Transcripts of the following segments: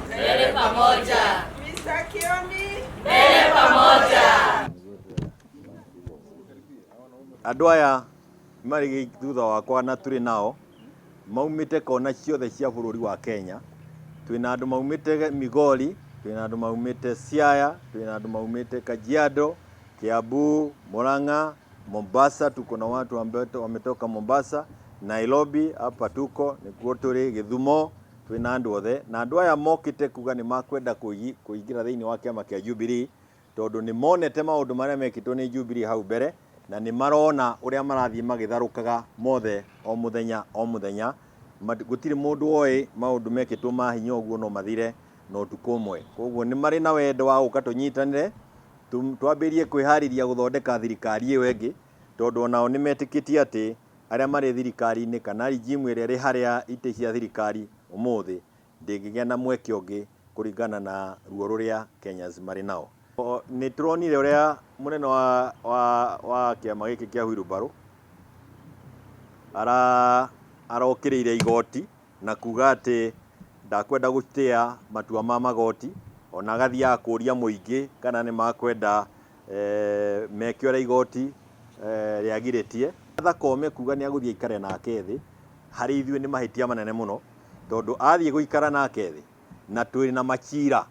Mbele pamoja. Mr. Kioni. Mbele pamoja. Andũ aya marĩ thutha wakwa na tũrĩ nao maumĩte kona ciothe cia bũrũri wa Kenya. Twĩna andũ maumĩte Migori, twĩna andũ maumĩte Siaya, twĩna andũ maumĩte Kajiado, Kiambu, Murang'a, Mombasa. Tuko na watu ambao wametoka Mombasa, Nairobi hapa tuko nikuo tũrĩ Gĩthumo, twĩna andũ othe na andũ aya mokĩte kuga nĩ makwenda kũingĩra thĩinĩ wa kĩama kĩa Jubilee tondũ nĩ monete maũndũ marĩa mekĩtwo nĩ Jubilee hau mbere na nĩ marona ũrĩa marathiĩ magĩtharũkaga mothe o mũthenya o mũthenya. Gũtirĩ mũndũ oĩ maũndũ mekĩtwo ma hinya ũguo no mathire na ũtukũ ũmwe. Koguo nĩ marĩ na wendo wa gũka tũnyitanĩre, twambĩrĩrie kwĩharĩria gũthondeka thirikari ĩyo ĩngĩ, tondũ onao nĩ metĩkĩtie atĩ arĩa marĩ thirikari-inĩ kana regime ĩrĩa ĩrĩ harĩa itĩ cia thirikari ũmũthĩ ndĩngĩgĩa na mweke ũngĩ kũringana na ruo rũrĩa Kenyans marĩ nao. Nĩ tũronire ũrĩa mũnene wa kĩama gĩkĩ kĩa Wheelbarrow arokĩrĩire igoti na kuga atĩ ndakwenda gũtĩa matua ma magoti, ona agathiaga kũria mũingĩ kana nĩ makwenda meke ũrĩa igoti rĩagirĩtie. Martha Koome kuga nĩ agũthiĩ aikare nake thĩ, harĩ ithuĩ nĩ mahĩtia manene mũno, tondũ athiĩ gũikara nake thĩ na twĩ na macira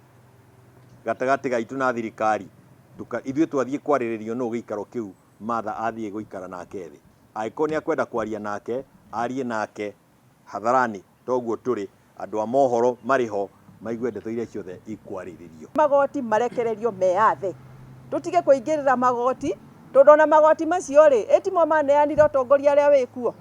gatagatĩ gaitũ na thirikari, ithuĩ twathiĩ kwarĩrĩrio nũ gĩikaro kĩu Martha athiĩ gũikara nake thĩ. Angĩkorwo nĩ akwenda kwaria nake, arie nake hadharani, toguo tũrĩ andũ a mohoro marĩ ho maigue ndeto iria ciothe ikwarĩrĩrio. Magoti marekererio meyathe, tũtige kũingĩrĩra magoti, tondũ ona magoti macio rĩ, ĩtimo maneanire ũtongoria ũrĩa wĩkuo.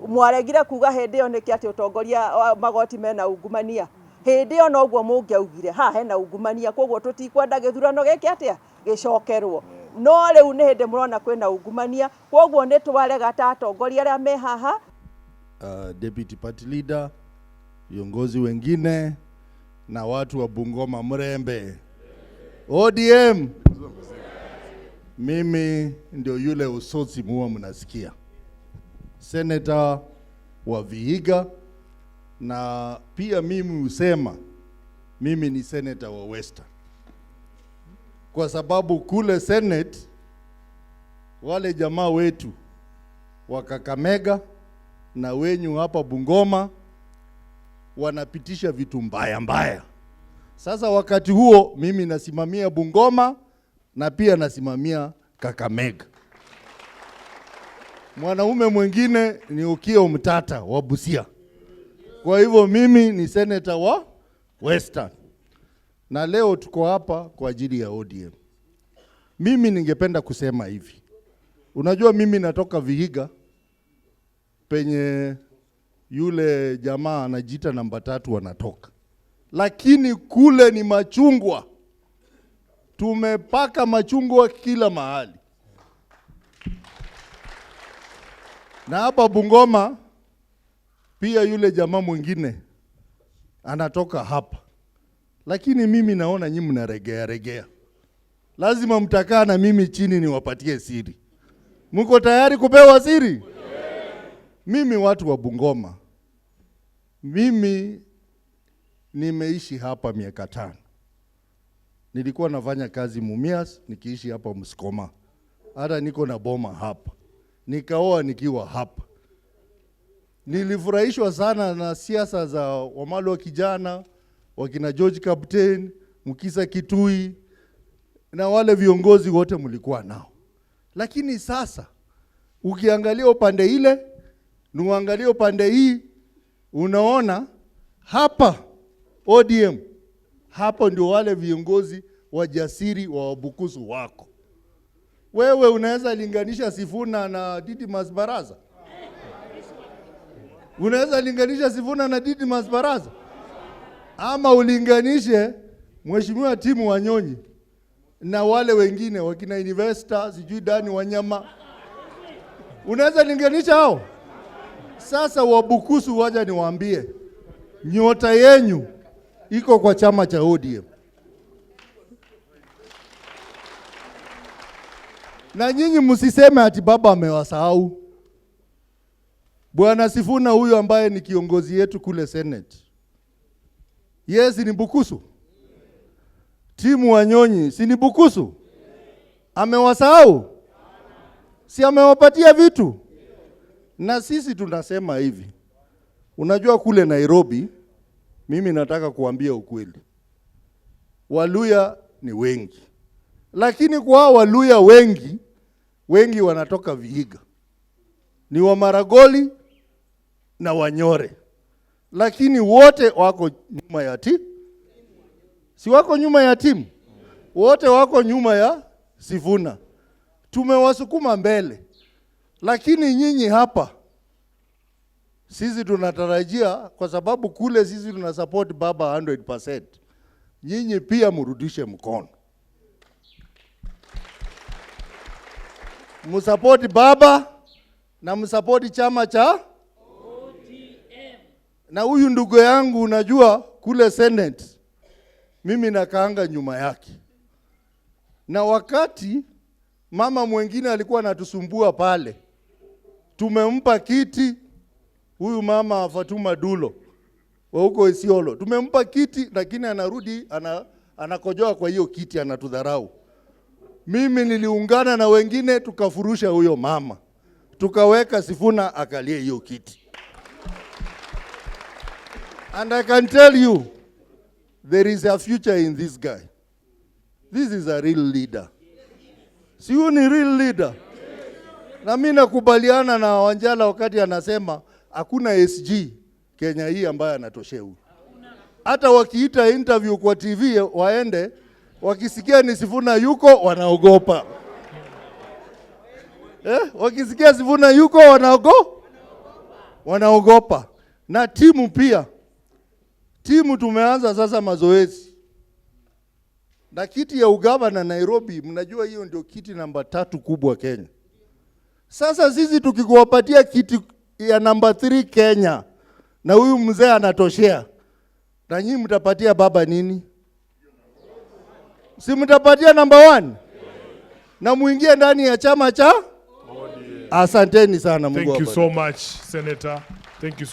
Mwaregire kuga hĩndĩ ĩyo nĩkĩ atĩ ũtongoria wa magoti mena ungumania. Hĩndĩ ĩyo noguo mũngĩaugire haha hena ungumania, koguo tũtikwenda gĩthurano gĩkĩ atĩa gĩcokerwo. No rĩu nĩ hĩndĩ mũrona kwĩna ungumania, koguo nĩ twarega ta atongoria arĩa me haha. Deputy party leader, viongozi wengine na watu wa Bungoma Mrembe. ODM. Mimi ndio yule Osotsi muwa mnasikia, senator wa Vihiga, na pia mimi husema mimi ni senator wa Western, kwa sababu kule Senate wale jamaa wetu wa Kakamega na wenyu hapa Bungoma wanapitisha vitu mbaya mbaya. Sasa wakati huo mimi nasimamia Bungoma na pia nasimamia Kakamega. Mwanaume mwingine ni Okiya Mtata wa Busia. Kwa hivyo mimi ni senator wa Western. Na leo tuko hapa kwa ajili ya ODM. Mimi ningependa kusema hivi. Unajua mimi natoka Vihiga penye yule jamaa anajiita namba 3 anatoka. Lakini kule ni machungwa. Tumepaka machungwa kila mahali. Na hapa Bungoma pia yule jamaa mwingine anatoka hapa. Lakini mimi naona nyinyi mnaregea regea. Lazima mtakaa na mimi chini niwapatie siri. Mko tayari kupewa siri? Mimi watu wa Bungoma, mimi nimeishi hapa miaka 5. Nilikuwa nafanya kazi Mumias, nikiishi hapa Msikoma. Hata niko na boma hapa. Nikaoa nikiwa hapa. Nilifurahishwa sana na siasa za Wamalwa kijana, wakina George Captain, Mukisa Kitui na wale viongozi wote mlikuwa nao. Lakini sasa ukiangalia upande ile, nuangalie upande hii, unaona hapa ODM, hapo ndio wale viongozi wajasiri wa Wabukusu wako. Wewe unaweza linganisha Sifuna na Didmus Barasa? Unaweza linganisha Sifuna na Didmus Barasa? Ama ulinganishe Mheshimiwa Timu Wanyonyi na wale wengine wakina investor sijui Dani Wanyama? Unaweza linganisha hao? Sasa Wabukusu, waja niwaambie, nyota yenyu iko kwa chama cha ODM. Na nyinyi msiseme ati baba amewasahau. Bwana Sifuna huyu ambaye ni kiongozi yetu kule Senate, yes, ni Bukusu. Timu Wanyonyi si ni Bukusu? Amewasahau? Si amewapatia vitu? Na sisi tunasema hivi, unajua kule Nairobi, mimi nataka kuambia ukweli, Waluya ni wengi, lakini kwa hao Waluya wengi, wengi wanatoka Vihiga, ni wa Maragoli na Wanyore, lakini wote wako nyuma ya timu, si wako nyuma ya timu, wote wako nyuma ya Sifuna. Tumewasukuma mbele, lakini nyinyi hapa sisi tunatarajia, kwa sababu kule sisi tuna support baba 100%, nyinyi pia mrudishe mkono, msupport baba na msupport chama cha ODM. Na huyu ndugu yangu, unajua kule Senate mimi nakaanga nyuma yake, na wakati mama mwingine alikuwa anatusumbua pale, tumempa kiti huyu mama Fatuma Dulo wa huko Isiolo, tumempa kiti lakini anarudi anakojoa kwa hiyo kiti, anatudharau. Mimi niliungana na wengine tukafurusha huyo mama, tukaweka Sifuna akalie hiyo kiti. And I can tell you there is a future in this guy. This is a real leader. Si huyu ni real leader? Na mimi nakubaliana na Wanjala wakati anasema hakuna SG Kenya hii ambaye anatoshea huyu. Hata wakiita interview kwa TV waende, wakisikia ni Sifuna yuko wanaogopa. Wakisikia Sifuna yuko wanaogopa. Na timu pia, timu tumeanza sasa mazoezi na kiti ya ugavana Nairobi, mnajua hiyo ndio kiti namba 3 kubwa Kenya. Sasa sisi tukikuwapatia kiti ya namba 3 Kenya, na huyu mzee anatoshea, na nyinyi mtapatia baba nini? Si mtapatia namba 1? Na muingie ndani ya chama cha? Asanteni sana, Mungu Thank you awabariki. so much, Senator. Thank you so